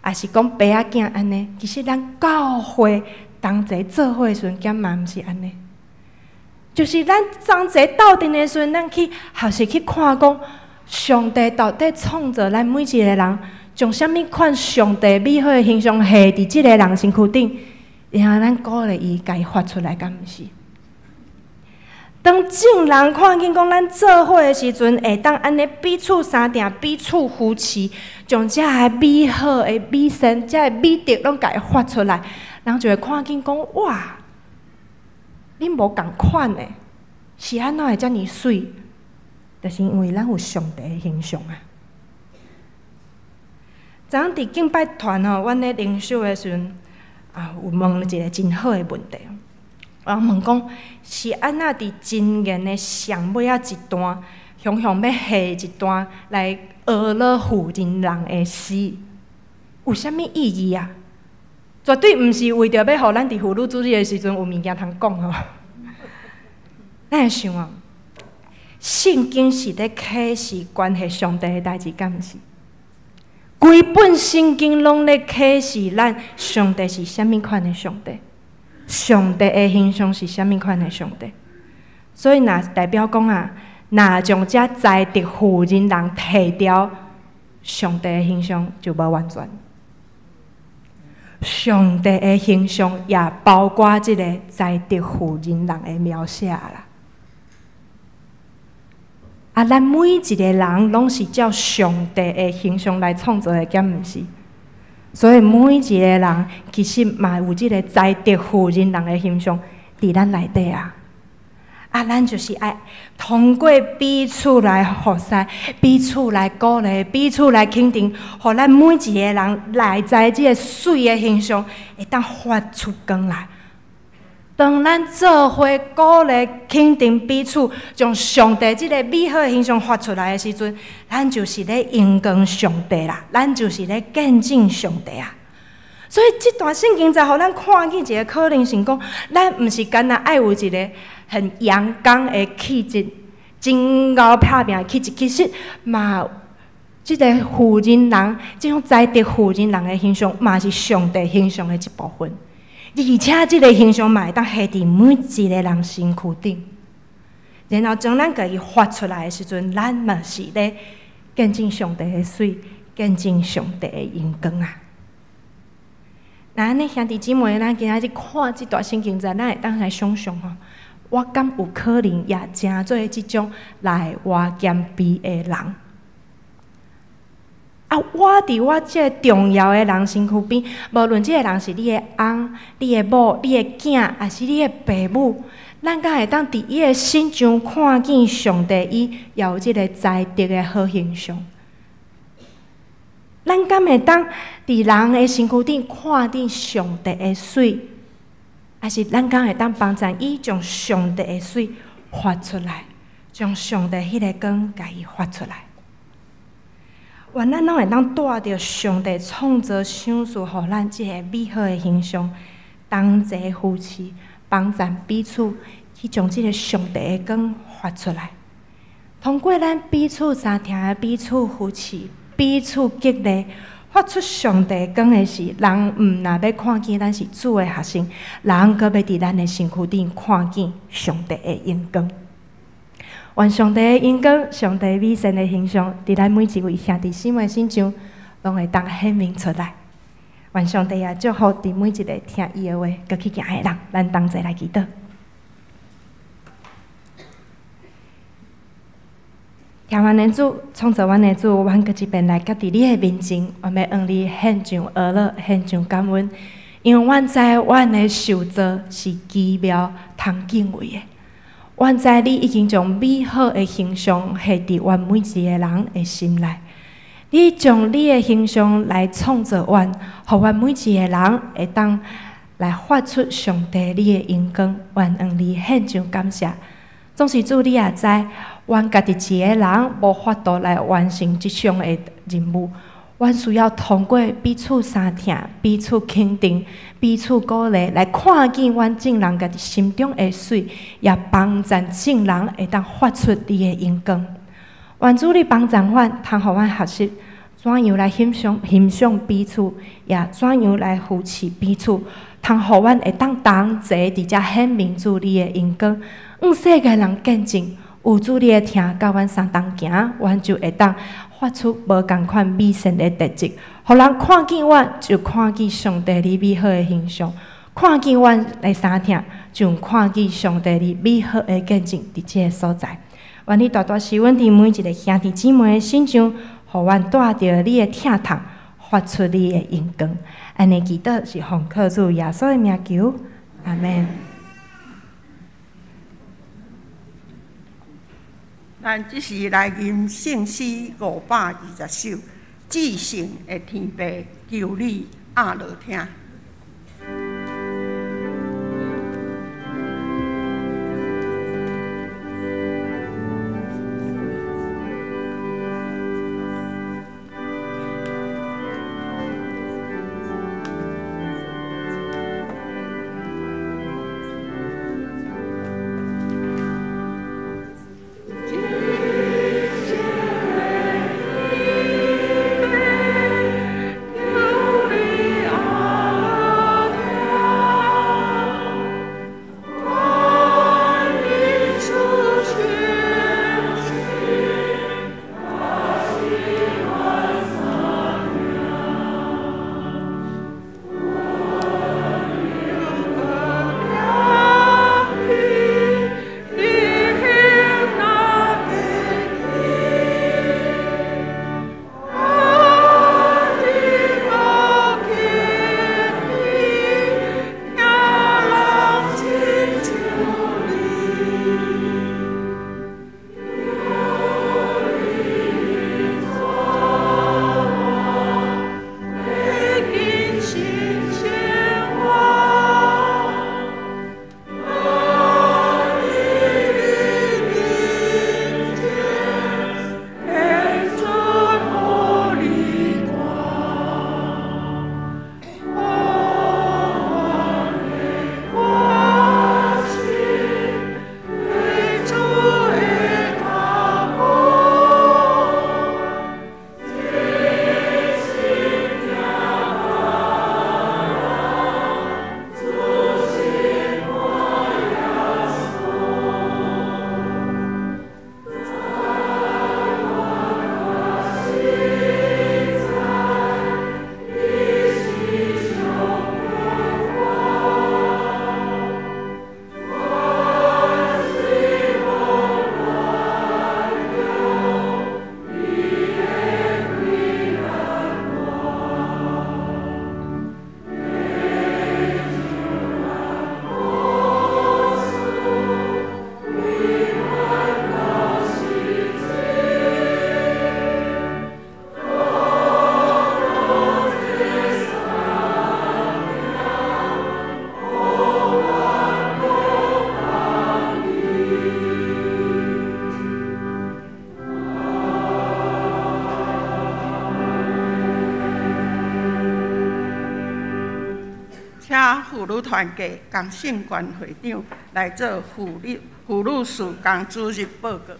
抑是講爸仔囝按呢。其實咱教會同齊做伙的時陣，敢嘛毋是按呢？就是咱同齊鬥陣的時陣，咱去學習去看講，上帝到底創造咱每一個人，將啥物款上帝美好的形象下佇這个人身軀頂。然後咱鼓勵伊，共伊發出來，敢毋是？當眾人看見講咱做伙的時陣，會當按呢彼此相疼、彼此扶持，將遮个美好的美善、遮个美德攏共伊發出來，人就會看見講：哇，恁無仝款的，是按怎會遮爾媠？就是因為咱有上帝的形象啊！昨昏佇敬拜團吼，阮咧靈修的時陣，啊，有問了一个真好的問題。我問講，是按怎佇箴言的上尾仔一段，雄雄欲下一段來呵咾婦人人的詩，有啥物意義啊？絕對毋是為著欲予咱佇婦女主日的時陣有物件通講吼。咱會想啊，聖經是咧啟示關係上帝的代誌，敢毋是？規本聖經攏咧啟示咱上帝是啥物款的上帝，上帝的形象是啥物款的上帝。所以，若代表講啊，若將遮才德婦人人提掉，上帝的形象就無完全。上帝的形象也包括這个才德婦人人的描寫啦。啊，咱每一个人攏是照上帝的形象來創造的，敢毋是？所以每一個人其實嘛有這个才德婦人人的形象佇咱內底啊。啊，咱就是愛通過彼此來服侍，彼此來鼓勵，彼此來肯定，予咱每一個人內在這个媠的形象會當發出光來。當咱做伙鼓勵、肯定彼此，將上帝這个美好的形象發出來的時陣，咱就是咧榮光上帝啦，咱就是咧見證上帝啊。所以這段聖經才予咱看見一個可能性，講咱毋是干焦愛有一個很陽剛的氣質，真𠢕拍拚的氣質，其實嘛，這个婦人人，這種才德婦人人的形象，嘛是上帝形象的一部分。而且這个形象嘛會當下佇每一個人身軀頂，然後將咱共伊發出來的時陣，咱嘛是咧見證上帝的媠，見證上帝的榮光啊！那按呢兄弟姊妹，咱今仔日看這段聖經節，咱會當來想象吼，我敢有可能也成做這種內外兼備的人？啊！我佇我這个重要的人身軀邊，無論這个人是你的翁、你的某、你的囝，抑是你的爸母，咱敢會當佇伊的身上看見上帝伊也有這个才德的好形象？咱敢會當佇人的身軀頂看見上帝的媠，抑是咱敢會當幫贊伊將上帝的媠發出來，將上帝彼个光共伊發出來？願咱攏會當帶著上帝創造賞賜予咱這个美好的形象，同齊扶持、幫贊彼此，去將這个上帝的光發出來。通過咱彼此相疼、彼此扶持、彼此激勵，發出上帝光的是，人毋若欲看見咱是主的學生，人閣欲佇咱的身軀頂看見上帝的榮光。願上帝的榮光、上帝美善的形象，佇咱每一位兄弟姊妹身上，攏會當顯明出來。願上帝也祝福佇每一个聽伊的話、閣去行的人，咱同齊來祈禱。聽阮的主，創造阮的主，阮閣一遍來佮佇你的面前，阮欲向你獻上阿樂，獻上感恩，因為阮知阮的受造是奇妙通敬畏的。阮知你已經將美好的形象下佇阮每一個人的心內，你將你的形象來創造阮，予阮每一個人會當來發出上帝你的榮光，阮向你獻上感謝。總是主，你也知，阮家己一个人無法度來完成這項的任務，阮需要通過彼此相疼、彼此肯定、彼此鼓勵，來看見阮眾人家己心中的媠，也幫助眾人會當發出你的榮光。願主你幫助阮，通予阮學習怎樣來欣賞、欣賞彼此，也怎樣來扶持彼此，通予阮會當同齊佇遮顯明主你的榮光。向世界人見證，有主你的疼，佮阮相同行，阮就會當發出無仝款美善的特質，予人看見阮，就看見上帝你美好的形象；看見阮的相疼，就看見上帝你美好的見證佇這个所在。願你大大施阮佇每一个兄弟姊妹的身上，予阮帶著你的疼痛，發出你的榮光。按呢祈禱是奉靠主耶穌的名求，阿們。咱這時來吟聖詩520首，至聖的天父，求你壓落聽。婦女團契江勝權會長來做婦女事工主任報告。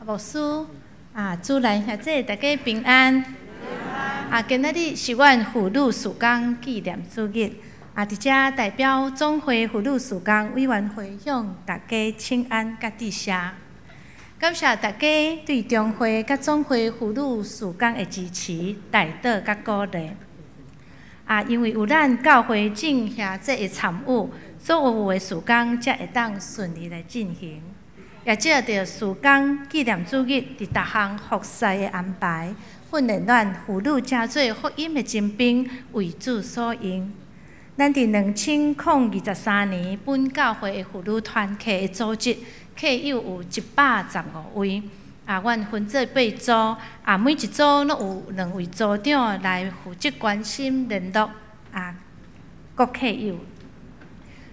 牧師啊，主內兄姊，大家平安。啊，今仔日是阮婦女事工紀念主日。啊，佇遮代表總會婦女事工委員會向大家請安佮致謝。感謝大家對中會佮總會婦女事工的支持、代禱佮鼓勵。啊，因為有咱教會眾兄姊的參與，所有的事工才會當順利來進行。也藉著事工紀念主日佇逐項服事的安排，訓練咱婦女成做福音的精兵，為主所用。咱佇2023年，本教會的婦女團契的組織，客友有115位。啊，阮分做八組，啊，每一組攏有兩位組長來負責關心聯絡啊各客友。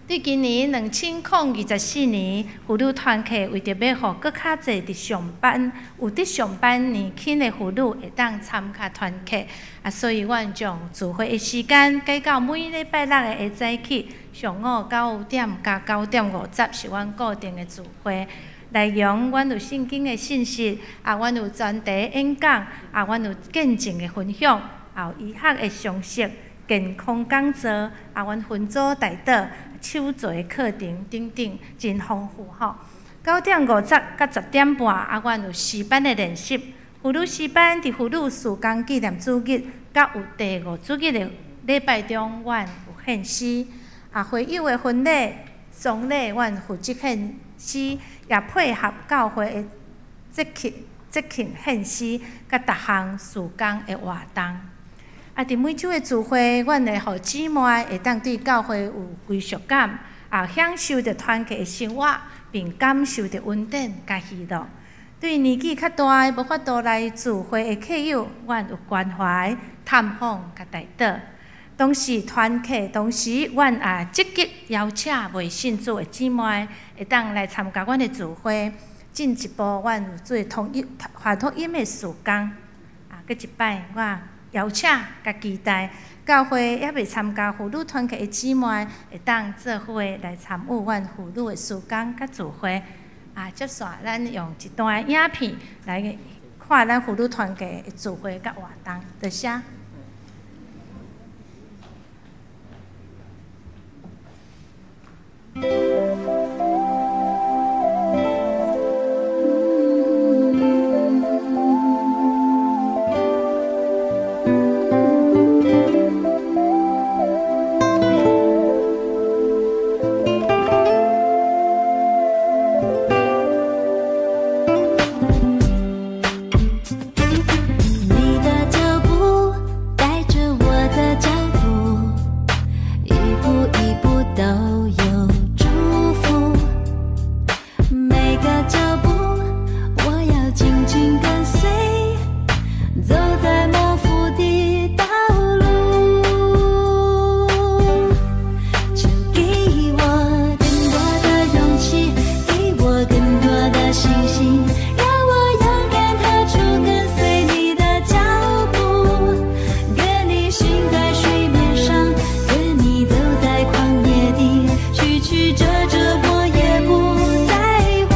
對今年2024年，婦女團契為著欲予閣較濟佇上班有佇上班年輕的婦女會當參加團契，啊，所以阮將聚會的時間改到每禮拜六的下早起，上午9點佮9點50是阮固定的聚會。內容阮有聖經的信息，啊，阮有專題演講，啊，阮有見證的分享，也有醫學的常識、健康講座，啊，阮分組代禱、手作課程等等，真豐富吼。9點50佮10點半，啊，阮有詩班的練習。婦女詩班佇婦女事工紀念主日，佮有第五主日的禮拜中，阮有獻詩。啊，會友的婚禮、喪禮，阮負責獻詩，也配合教會的節慶獻詩，佮逐項事工的活動。啊，佇每週的聚會，阮會予姊妹會當對教會有歸屬感，也享受著團契的生活，並感受著恩典佮喜樂。對年紀較大的無法度來聚會的客友，阮有關懷、探訪佮代禱。同時團契，同時阮也積極邀請未信主的姊妹會當來參加阮的聚會。進一步，阮有做統一傳福音的事工。啊，閣一擺，我邀請佮期待教會猶未參加婦女團契的姊妹，會當做伙來參與阮婦女的事工佮聚會。啊，接紲咱用一段影片來看咱婦女團契的聚會佮活動，多謝。你的腳步帶著我的腳步，一步一步都有祝福。每個腳步我要緊緊跟隨，走在蒙福的道路。求給我更多的勇氣，給我更多的信心，讓我勇敢踏出跟隨你的腳步，跟你行在水面上，跟你走在曠野地，曲曲折折我也不在乎。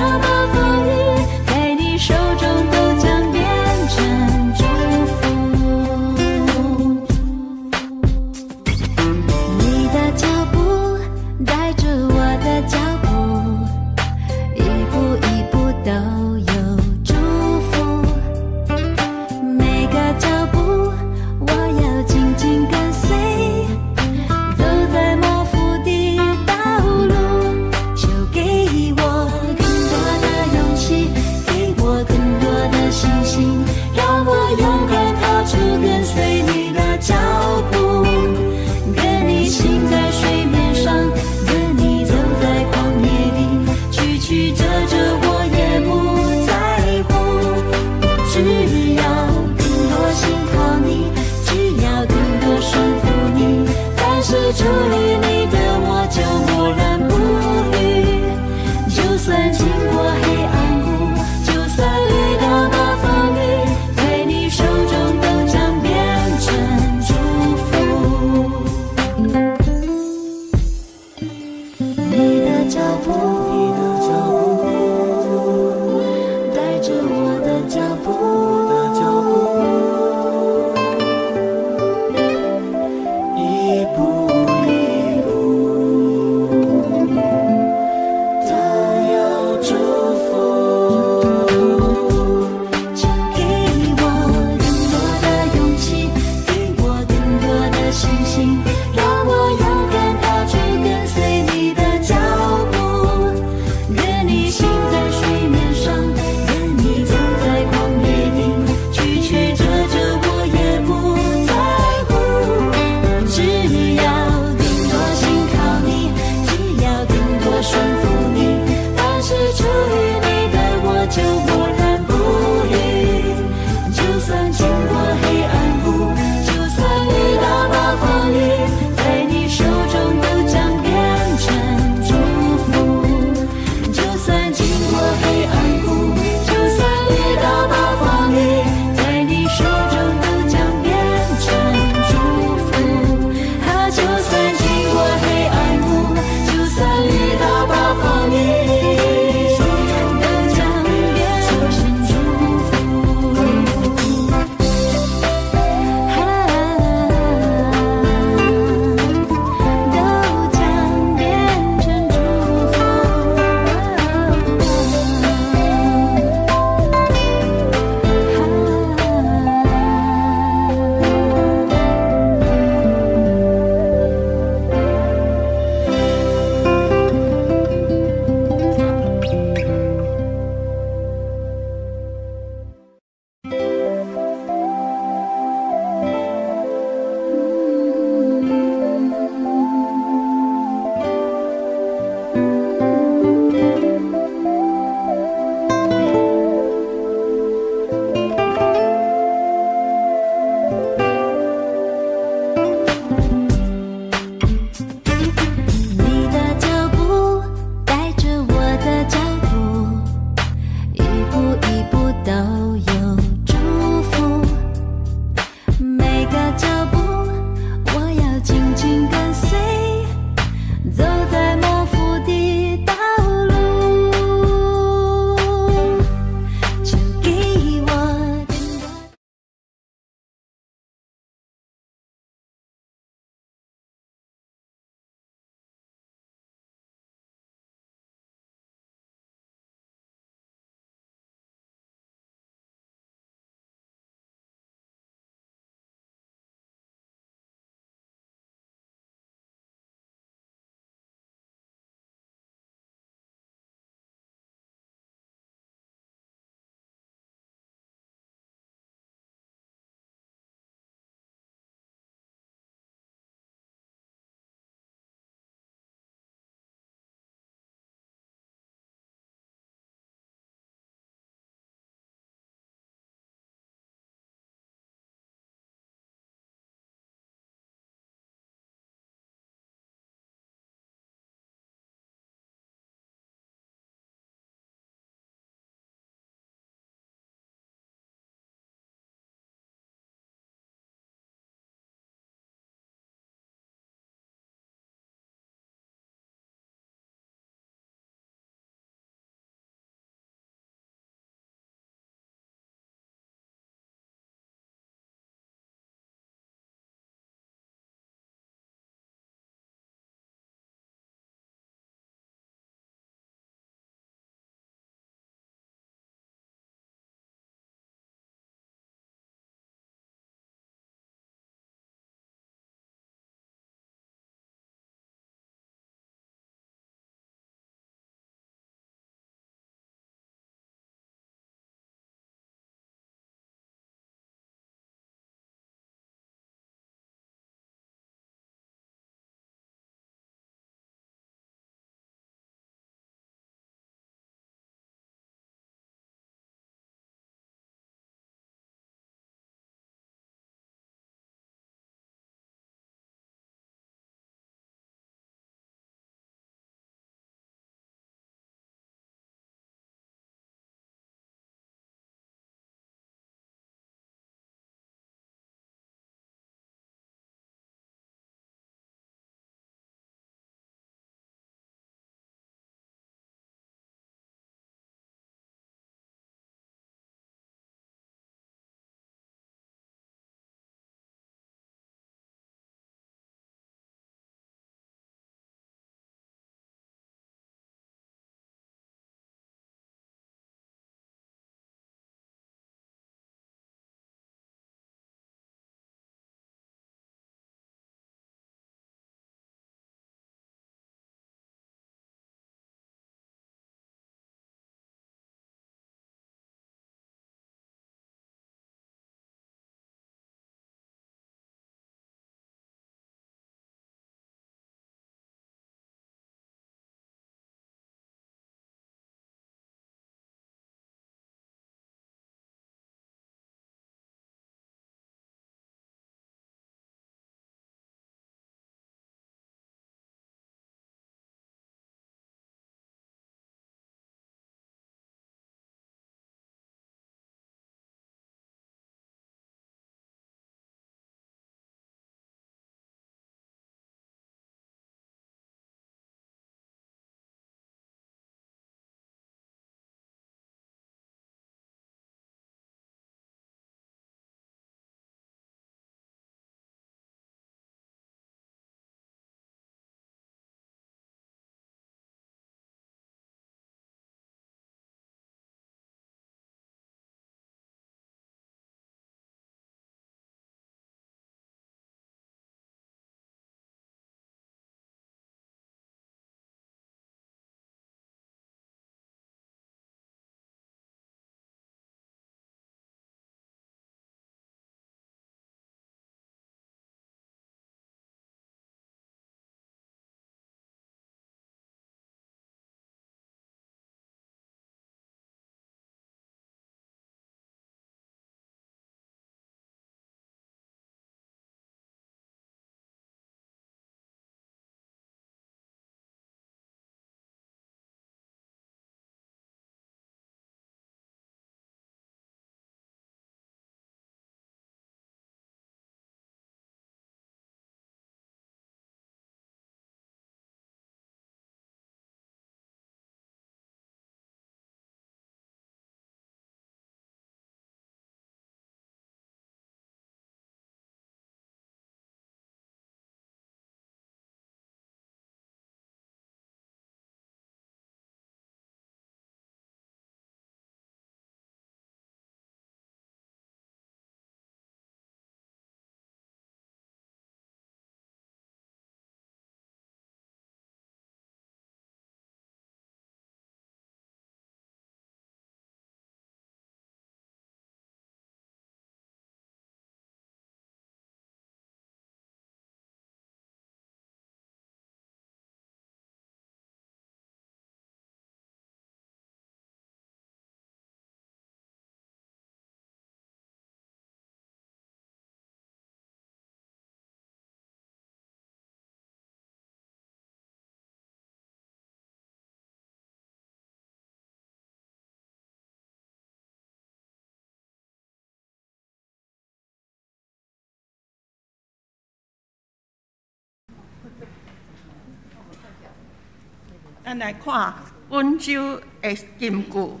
咱來看本周的金句，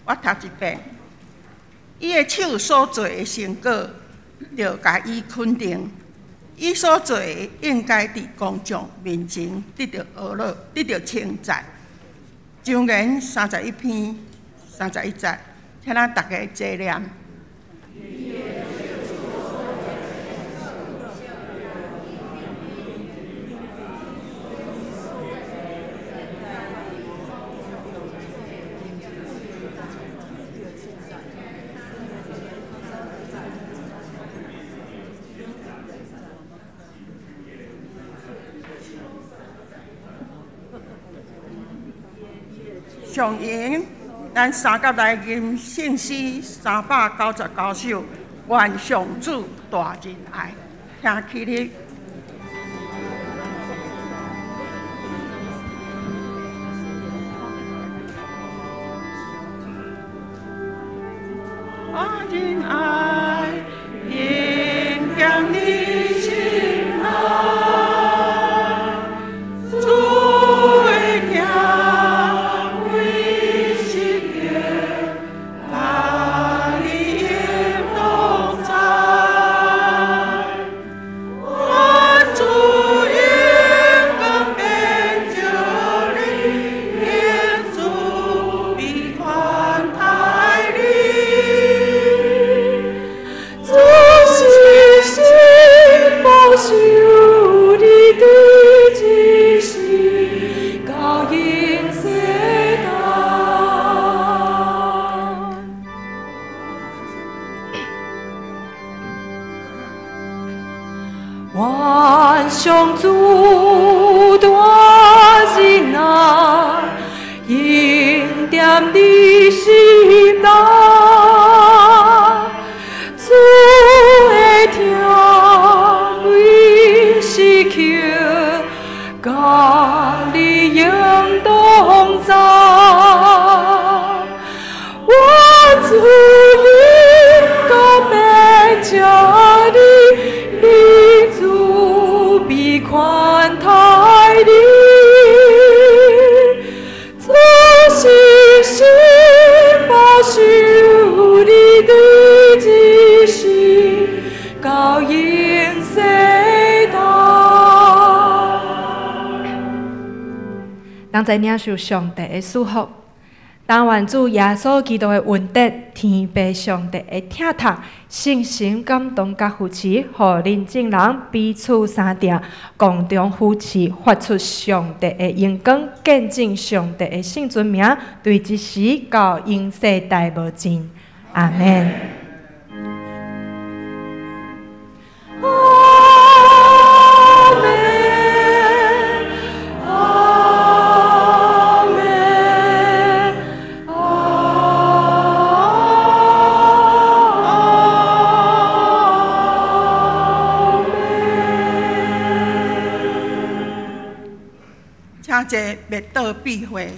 我讀一遍。伊的手所做的成果，著共伊肯定。伊所做的應該佇公眾面前得著呵咾，得著稱讚。箴言31篇31節，請咱逐家齊念。上引，咱三甲來吟聖詩399首，願上主大仁愛，請起立。大仁愛，應將你心內，主的疼。願上主大仁愛，恩典你心內，主的疼每時刻，佮你永同在。我主應該免將你。寬待你，主信心保守你對一世到永世代。咱在領受上帝的祝福，但願主耶穌基督的恩典、天父上帝的疼痛、聖神感動佮扶持，予恁眾人彼此相疼，共同扶持，發出上帝的榮光，見證上帝的聖尊名，對這時到永世代無盡。阿們。請坐默禱閉會。